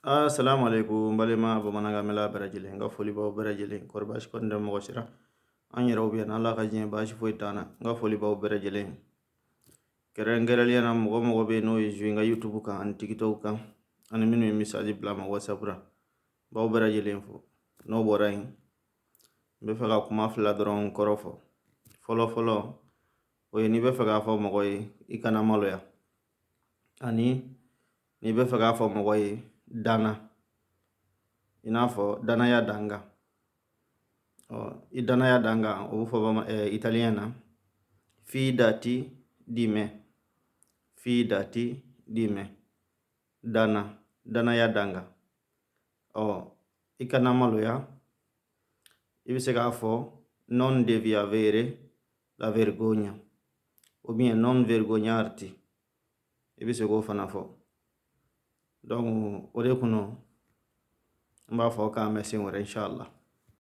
Assalamu alaikum, balima bamanankan mɛnla bɛɛ lajɛlen, n ka foli b'aw bɛɛ lajɛlen. Kɔri baasi kɔni tɛ mɔgɔ sira an yɛrɛw bɛ yan, n'Ala ka diɲɛ baasi foyi t'an na. N ka foli b'aw bɛɛ lajɛlen, kɛrɛnkɛrɛnnenya na mɔgɔ mɔgɔ bɛ yen n'o ye joué n ka YouTube kan ani TikTok kan, ani minnu ye message bila n ma WhatsApp la, n b'aw bɛɛ lajɛlen fo. N'o bɔra yen, n bɛ fɛ ka kuma fila dɔrɔn kɔrɔ fɔ. Fɔlɔ fɔlɔ, o ye n'i bɛ fɛ k'a fɔ mɔgɔ ye i kana maloya, ani n'i bɛ fɛ k'a fɔ mɔgɔ ye danna, i n'a fɔ danaya da n kan. Ɔ, i danaya da n kan, o bɛ fɔ italien na "fidati di me", "fidati di me", danna, danaya da n kan. Ɔ, i kana maloya, i bɛ se k'a fɔ "non devi avere la vergogna" ou bien "non vergognarti", i bɛ se k'o fana fɔ. Donc o de kɔnɔ n b'a fɔ k'an bɛ sen wɛrɛ, inshallah.